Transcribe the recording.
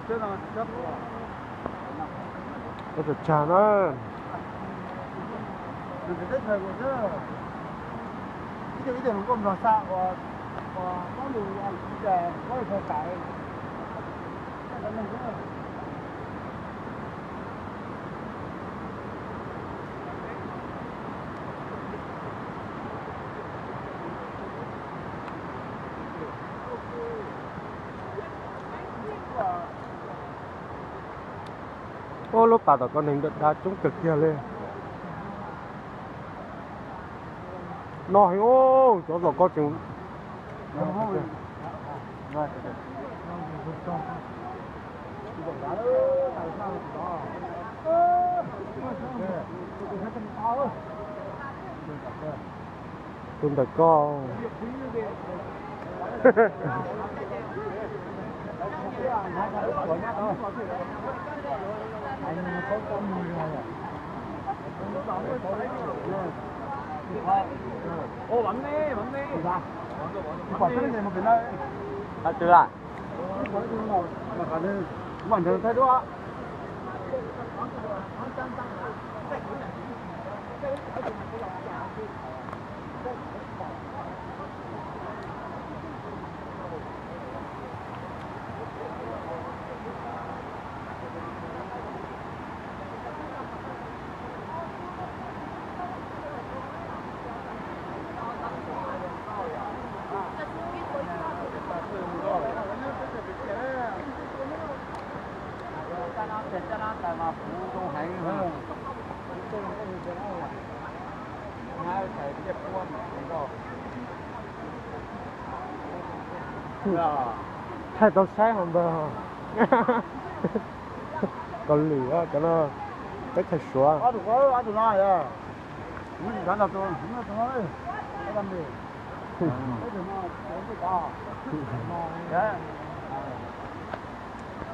Ua tsag tsag na. Ib tug hluas nkauj nplog xa uas, uas muab lus, muab lus tau tas. Ub, lub pas tom ko neeg dav coob kawg kiag li. No heev, cov tom ko tseem. Tus ntawm ko. Hais twg lawm? Thaij tau saib hauv ntawd. Kaus Lim cov no, peb thaij Suav.